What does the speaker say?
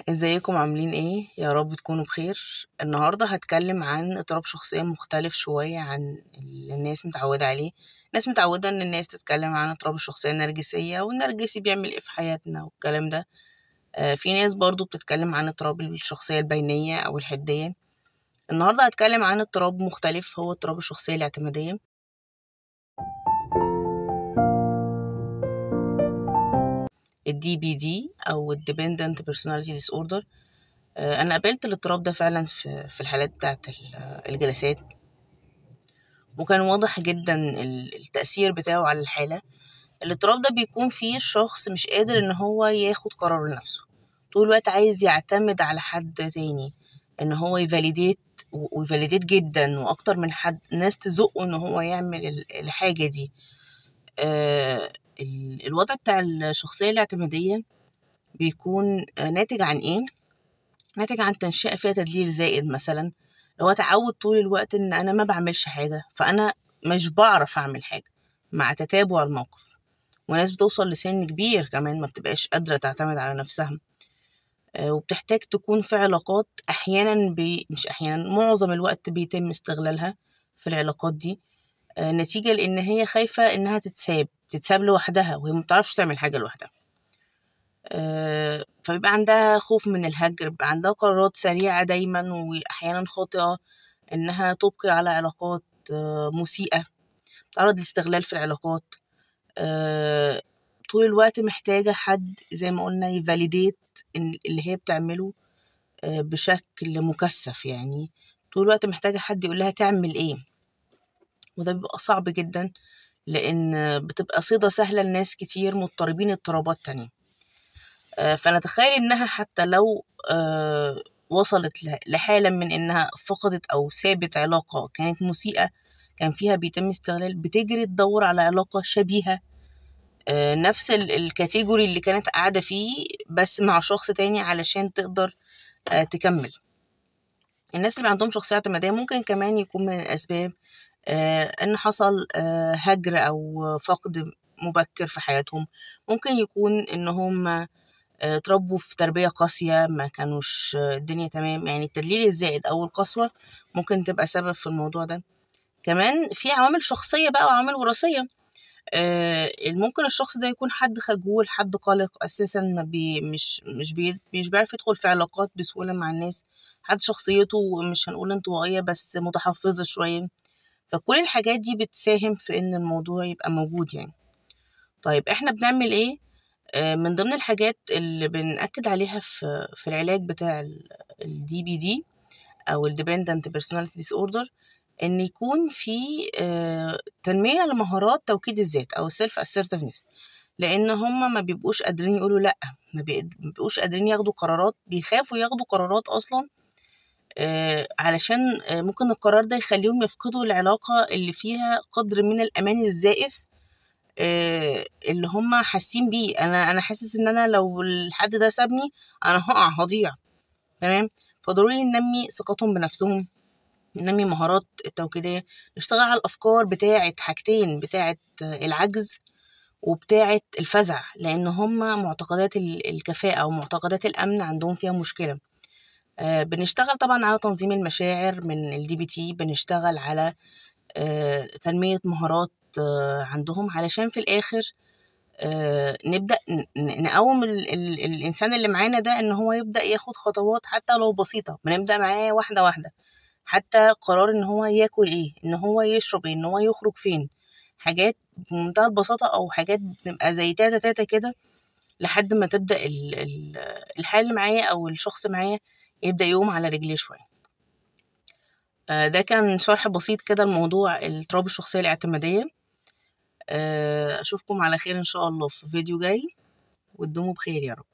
ازيكم عاملين ايه؟ يا رب تكونوا بخير. النهاردة هتكلم عن اضطراب شخصية مختلف شوية عن اللي الناس متعودة عليه. الناس متعودة ان الناس تتكلم عن اضطراب الشخصية النرجسية والنرجسي بيعمل ايه في حياتنا والكلام ده. في ناس برضو بتتكلم عن اضطراب الشخصية البينية او الحدية. النهاردة هتكلم عن اضطراب مختلف، هو اضطراب الشخصية الاعتمادية. ال DPD أو ال Dependent Personality Disorder. أنا قابلت الاضطراب ده فعلا في الحالات بتاعة الجلسات، وكان واضح جدا التأثير بتاعه على الحالة. الاضطراب ده بيكون فيه الشخص مش قادر إن هو ياخد قرار لنفسه، طول الوقت عايز يعتمد على حد تاني، إن هو ي validate وي validate جدا وأكتر من حد، ناس تزقه إن هو يعمل الحاجة دي. الوضع بتاع الشخصية الاعتمادية بيكون ناتج عن ايه؟ ناتج عن تنشئة فيها تدليل زائد مثلا، لو اتعود طول الوقت ان انا ما بعملش حاجة فانا مش بعرف اعمل حاجة مع تتابع الموقف. وناس بتوصل لسن كبير كمان ما بتبقاش قادرة تعتمد على نفسها، وبتحتاج تكون في علاقات احيانا مش احيانا، معظم الوقت بيتم استغلالها في العلاقات دي، نتيجة لان هي خايفة انها تتساب لوحدها وهي ما بتعرفش تعمل حاجة لوحدها. فبيبقى عندها خوف من الهجر، بيبقى عندها قرارات سريعة دايما وأحيانا خاطئة إنها تبقي على علاقات مسيئة، تعرض لاستغلال في العلاقات. طول الوقت محتاجة حد زي ما قلنا يفاليديت اللي هي بتعمله بشكل مكثف، يعني طول الوقت محتاجة حد يقول لها تعمل إيه، وده بيبقى صعب جدا لأن بتبقى صيدة سهلة لناس كتير مضطربين اضطرابات تانية. فنتخيل إنها حتى لو وصلت لحالة من إنها فقدت أو سابت علاقة كانت مسيئة كان فيها بيتم استغلال، بتجري تدور على علاقة شبيهة نفس الكاتيجوري اللي كانت قاعدة فيه بس مع شخص تاني علشان تقدر تكمل. الناس اللي عندهم شخصية اعتمادية ممكن كمان يكون من الأسباب إن حصل هجر أو فقد مبكر في حياتهم، ممكن يكون إن هم اتربوا في تربية قاسية، ما كانوش الدنيا تمام، يعني التدليل الزائد أو القسوة ممكن تبقى سبب في الموضوع ده. كمان في عوامل شخصية بقى وعوامل وراثية. ممكن الشخص ده يكون حد خجول، حد قلق أساسا، ما بي مش مش بي مش بيعرف يدخل في علاقات بسهولة مع الناس، حد شخصيته مش هنقول انطوائية بس متحفظة شوية. فكل الحاجات دي بتساهم في ان الموضوع يبقى موجود يعني. طيب احنا بنعمل ايه؟ من ضمن الحاجات اللي بنأكد عليها في العلاج بتاع ال DPD او ال Dependent Personality Disorder، ان يكون في تنمية لمهارات توكيد الذات او Self Assertiveness، لان هم ما بيبقوش قادرين يقولوا لا، ما بيبقوش قادرين ياخدوا قرارات، بيخافوا ياخدوا قرارات اصلا، علشان ممكن القرار ده يخليهم يفقدوا العلاقة اللي فيها قدر من الأمان الزائف اللي هم حاسين بيه. أنا حاسس إن أنا لو الحد ده سابني أنا هقع هضيع، تمام؟ فضروري ننمي ثقتهم بنفسهم، ننمي مهارات التوكيدية، نشتغل على الأفكار بتاعة حاجتين، بتاعة العجز وبتاعة الفزع، لأن هم معتقدات الكفاءة أو معتقدات الأمن عندهم فيها مشكلة. بنشتغل طبعا على تنظيم المشاعر من ال DBT، بنشتغل على تنمية مهارات عندهم علشان في الآخر نبدأ نقوم الإنسان اللي معانا ده إن هو يبدأ ياخد خطوات حتى لو بسيطة. بنبدأ معاه واحدة واحدة، حتى قرار إن هو ياكل إيه، إن هو يشرب إيه، إن هو يخرج فين، حاجات بمنتهى البساطة أو حاجات بتبقى زي تاتا تاتا كده لحد ما تبدأ الحالة اللي معايا أو الشخص معايا يبدأ يقوم على رجليه شوية. ده كان شرح بسيط كده لموضوع اضطراب الشخصية الاعتمادية. أشوفكم على خير إن شاء الله في فيديو جاي، وتدوموا بخير يا رب.